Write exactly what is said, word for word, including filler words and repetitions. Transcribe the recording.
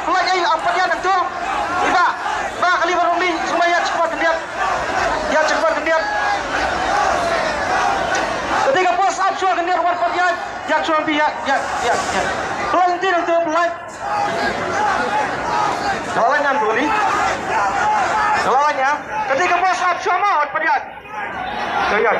Pynlait ei, ap pat ïa nangtu. Iba, ba kali ba rung ni, sumai ïa chikmat khyndiat. Ïa chikmat khyndiat. Kati ka post ap shuwa khyndiat, wat pat ïa, ïa shuwa bi ïa, ïa, ïa, ïa. Pynlait nangti nangtu, pynlait. Ka la lait ngan tu ni. Ka la lait ngan. Kati ka post ap shuwa ma, wat pat ïa. Ka ïa.